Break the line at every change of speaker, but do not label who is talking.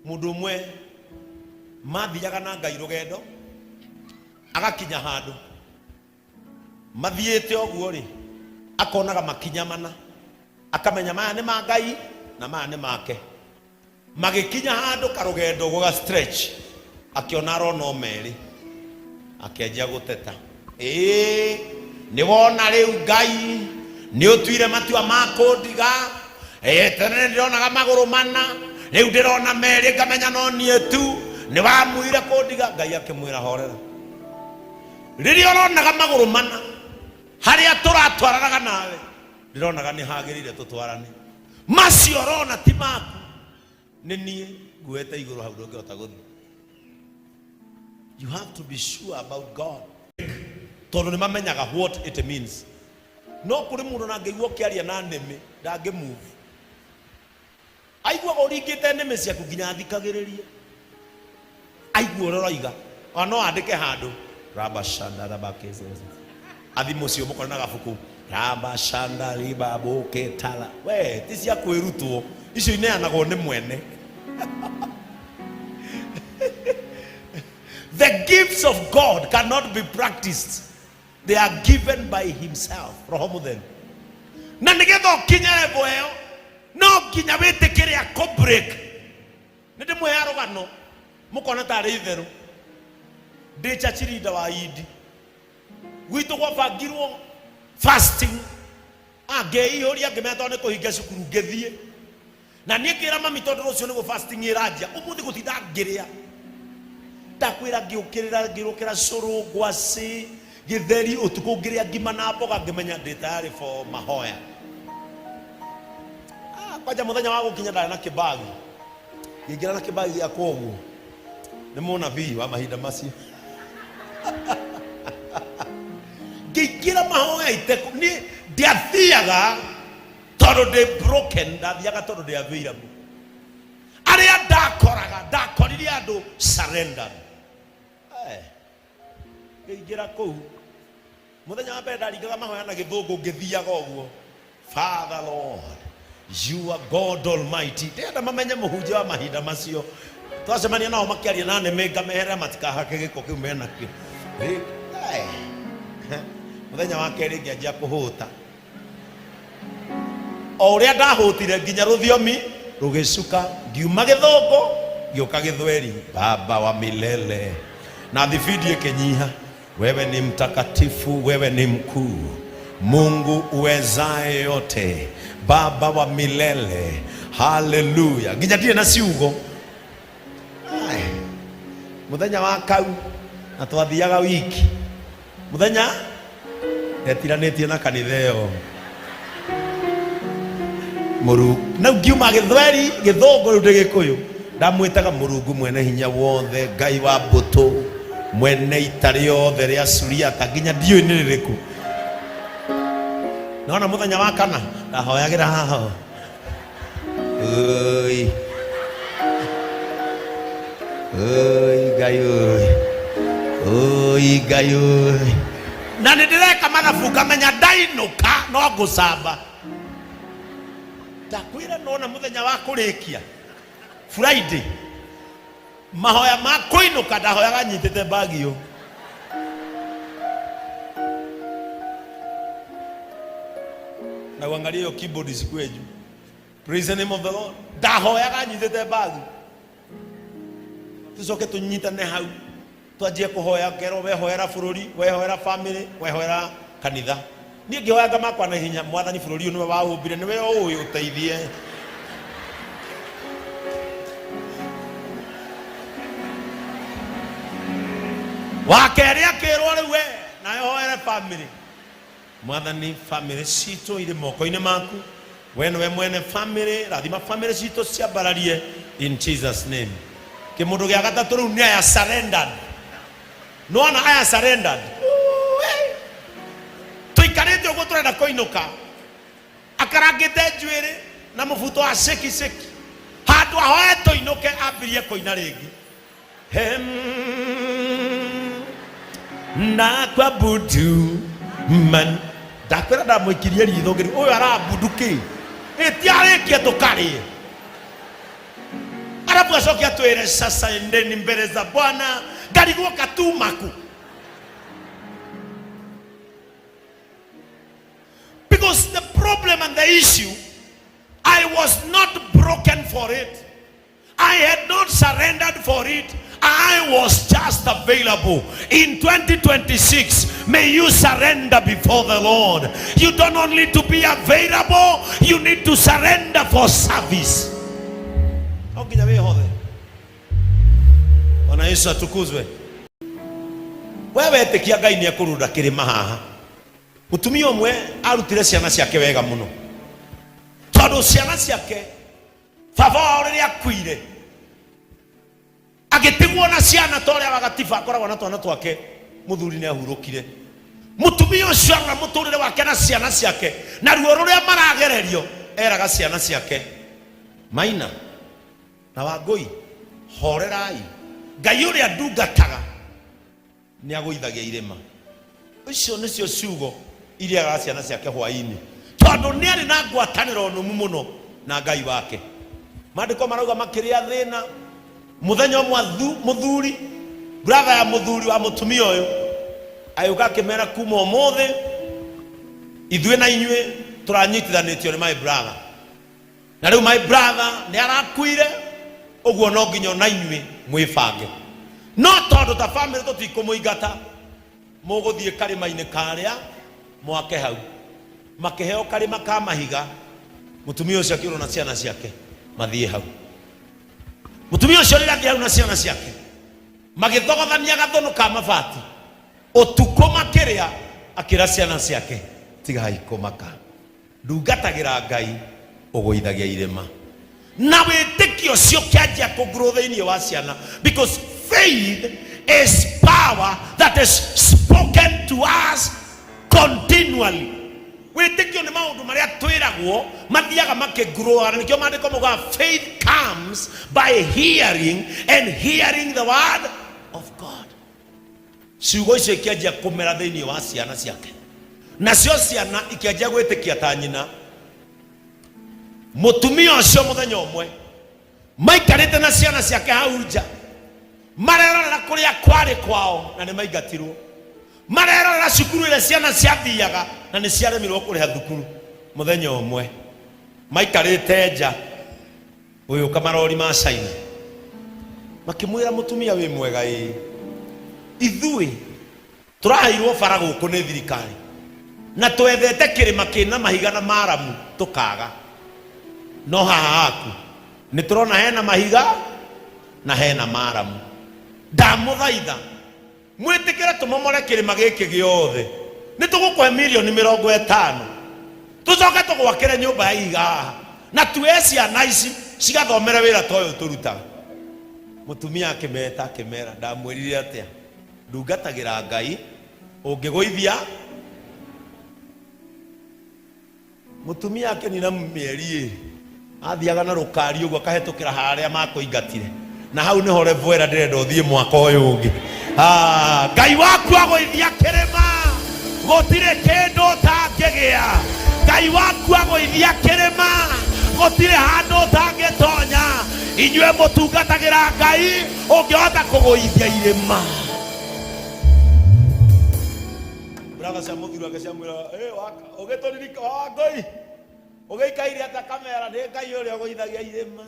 Mũndũ ũmwe mathiaga na Ngai rũgendo, agakinya handũ mathiĩte ũguo rĩ, akonaga makinya mana, akamenya maya nĩ ma Ngai na maya nĩ make. Magĩkinya handũ karũgendo ũguo ga stretch, akĩona arona o merĩ, akĩanjia gũteta, ĩĩ nĩ wona rĩu Ngai nĩ ũtuire matua ma kũndiga. Ĩĩ, tene nĩ ndĩronaga magũrũ mana, rĩu ndĩrona merĩ ngamenya no niĩ tu. Nĩ wamuire kũndiga. Ngai akĩmwĩra horera, rĩrĩa ũronaga magũrũ mana harĩa tũratwaranaga nawe, ndĩronaga nĩ hagĩrĩire tũtwarane. Macio ũrona ti maku, nĩ niĩ nguĩte igũrũ hau ndũngĩhota gũthiĩ. You have to be sure about God, tondũ nĩ mamenyaga what it means. No kũrĩ mũndũ na ngĩigua ũkĩaria na nĩmĩ ndangĩ move, aiguaga ũringĩte nĩmĩ ciaku nginya athikagĩrĩrie, aigua ũrĩa ũroiga. Ona no andĩke handũ rabashanda rabakezeze, athi mũciĩ ũmũkore na gabuku rabashanda ribabũketala. We ti cia kwĩrutwo icio, ineanagwo nĩ mwene. The gifts of God cannot be practiced. They are given by himself, Roho Mũtheru. Na nĩgetha ũkinye level ĩyo, no nginya wĩtĩkĩre akũ break. Nĩ ndĩmũhea rũgano mũkona tarĩ itherũ. Ndĩ church leader wa Indi, gwitũ gwabangirwo fasting. Ngĩihũria ngĩmenya tondũ nĩ kũhinga cukuru ngĩthiĩ. Na niĩ ngĩra mami, tondũ rũciũ nĩguo fasting ĩranjia, ũmũthĩ gũtinda ngĩrĩa. Ndakwĩra ngĩũkĩrĩra, ngĩrũkĩra cũrũ, ngwacĩ, gĩtheri, ũtukũ ngĩrĩa ngima na mboga, ngĩmenya ndĩ tayari for mahoya. Kwanja mũthenya wa gũkinya ndarĩ na kĩbagi, ngĩingĩra na kĩbagi gĩakwa ũguo, nĩ mũnabii wa mahinda macio. Ngĩingĩra mahoya itekũ, niĩ ndiathiaga tondũ ndĩ broken, ndathiaga tondũ ndĩ available. Arĩa ndakoraga, ndakorire andũ surrendered. Ngĩingĩra kũu mũthenya wa mbere ndaringaga mahoya na gĩthũngũ, ngĩthiaga ũguo, "Father Lord, you are God Almighty." Ndĩrenda mamenye mũhunjia wa mahinda macio. Twacemania nao makĩaria na nĩmĩ, ngameherera matikahake gĩko kĩu menakĩo. Mũthenya wa kerĩ ngĩanjia kũhũta. O ũrĩa ndahũtire nginya rũthiomi rũgĩcuka, ngiuma gĩthũngũ ngĩũka gĩthweri, "Baba wa milele," na thibindi ĩkĩnyiha, "Wewe ni mtakatifu, wewe ni mkuu, Mungu uwezaye yote, Baba wa milele, haleluya." Nginya ndirĩ na ciugo. Ai, mũthenya wa kau na twathiaga wiki, mũthenya ndetiranĩtie na kanitha ĩyo Mũrungu na ngiuma gĩthweri gĩthũngũ rĩu ndĩ gĩkũyũ, ndamwĩtaga Mũrungu mwene hinya wothe, Ngai wa mbũtũ, mwene ita rĩothe rĩa Suriata, nginya ndiũĩ nĩ rĩrĩkũ. Nona mũthenya wa kana ndahoyagĩra haha, oi oi Ngai, oi oi Ngai, oi. Na nĩ ndĩreka mathabu ngamenya ndainũka no ngũcamba. Ndakwĩra nona mũthenya wa kũrĩkia Friday mahoya ma kũinũka ndahoyaga nyitĩte mbagi ũ na uangalie hiyo keyboard isikuwe juu. Praise the name of the Lord. Ndahoyaga nyitĩte mbagi, tucoke tũnyitane hau twanjie kũhoya, ngerwo wehoera bũrũri, wehoera family, wehoera kanitha. Niĩ ngĩhoya ngamakwa na hinya, "Mwathani, bũrũri ũyũ nĩwe waũmbire, nĩwe ũĩ, ũteithie." Wa kerĩ akĩrwo, "Rĩu we nawe hoere family." "Mwathani, family citũ irĩ moko-inĩ maku, we nĩwe mwene family, rathima family citũ ciambararie in Jesus name." Kĩmũndũ gĩa gatatũ rĩu nĩ aya surrendered. Nĩwona aya surrendered? Tũikarĩte ũguo tũrenda kũinũka, akarangĩte njuĩrĩ na mũbuto wa ceki ceki, handũ ahoe tũinũke ambirie kũina rĩngĩ. Hem, na kwabudu man. Ndakwĩra ndamũikirie ritho ngĩri ũyũ arabudu kĩ, ĩtiarĩkie tũkarĩe. Alafu acoke atwĩre sasa endeni mbere za Bwana, ngarigwo katumaku. Because the problem and the issue, I was not broken for it. I had not surrendered for it. I was just available. In 2026, may you surrender before the Lord. You don't only to be available, you need to surrender for service. No nginya wĩhothe. Bwana Yesu atukuzwe. We wetĩkia Ngai nĩ ekũrunda kĩrĩma haha. Mũtumia ũmwe arutire ciana ciake wega mũno, tondũ ciana ciake baba wao rĩrĩa akuire agĩtigwo na ciana ta ũrĩa wagatiba akoragwo na twana twake, mũthuri nĩ ahurũkire. Mũtumia ũcio arora mũtũrĩre wake na ciana ciake na ruo rũrĩa maragererio, eraga ciana ciake, Maina na Wangũi, horerai, Ngai ũrĩa ndungataga nĩ agũithagia irĩma. Icio nĩcio ciugo iria eraga ciana ciake hwaĩ-inĩ, tondũ nĩ arĩ na ngwatanĩro nũmu mũno na Ngai wake. Maandĩko marauga makĩrĩa thĩna mũthenya ũmwe mũthuri, brother ya mũthuri wa mũtumia ũyũ agĩũka akĩmera, kuma ũmũthĩ ithuĩ na inyuĩ tũranyitithanĩtio nĩ my brother, na rĩu my brother nĩ arakuire, ũguo no nginya ona inyuĩ mwĩbange, no tondũ ta family tũtikũmũingata, mũgũthiĩ karĩma-inĩ karĩa mwake hau. Makĩheo karĩma ka mahiga, mũtumia ũcio akĩũrwo na ciana ciake mathiĩ hau. Mũtumia ũcio rĩrĩa athiĩ hau na ciana ciake, magĩthogothania gathũnũ ka mabati ũtukũ makĩrĩa, akĩra ciana ciake, tigai kũmaka, ndungatagĩra Ngai ũgũithagia irĩma. Na wĩtĩkio ũcio ũkĩanjia kũgrow thĩinĩ wa ciana, because faith is power that is spoken to us continually. Wĩtĩkio nĩ maũndũ marĩa twĩragwo mathiaga makĩgrow, na nĩkĩo maandĩko maugaga faith comes by hearing and hearing the word of God. Ciugo icio ikĩanjia kũmera thĩinĩ wa ciana ciake, nacio ciana ikĩanjia gwĩtĩkia ta nyina. Mũtumia ũcio mũthenya ũmwe maikarĩte na ciana ciake hau nja, marerorera kũrĩa kwarĩ kwao na nĩ maingatirwo, marerorera cukuru ĩrĩa ciana ciathiaga na nĩ ciaremirwo kũrĩha thukuru. Mũthenya ũmwe maikarĩte nja, gũgĩũka marori ma China, makĩmwĩra, mũtumia wĩ mwega, ĩĩ ithuĩ tũraheirwo bara gũkũ nĩ thirikari na twethete kĩrĩma kĩna mahiga na maramu tũkaga, no haha haku nĩ tũrona hena mahiga na hena maramu, ndamũthaitha mwĩtĩkĩre tũmomore kĩrĩma gĩkĩ gĩothe, nĩ tũgũkũhe mirioni 50, tũcoke tũgwakĩre nyũmba ya ihiga haha na tuoe ciana ici cigathomere wĩra ta ũyũ tũrutaga. Mũtumia akĩmeta akĩmera, ndamwĩrire atĩa, ndungatagĩra Ngai ũngĩgũithia. Mũtumia akĩnina mĩeri ĩrĩ athiaga na rũkari ũguo akahĩtũkĩra harĩa makũingatire, na hau nĩho level ĩrĩa ndĩrenda ũthiĩ mwaka ũyũ ũngĩ. Ah, Ngai waku agũithia kĩrĩma, gũtirĩ kĩndũ ũtangĩgĩa. Ngai waku agũithia kĩrĩma, gũtirĩ handũ ũtangĩtonya. Inyuĩ mũtungatagĩra Ngai ũngĩhota kũgũithia irĩma. Brother cia mũthuri wake ciamwĩra, "Eh, ũgĩtũririka wa Ngai, ũgĩikaire atĩa kamera? Nĩ Ngai ũrĩa ũgũithagia irĩma."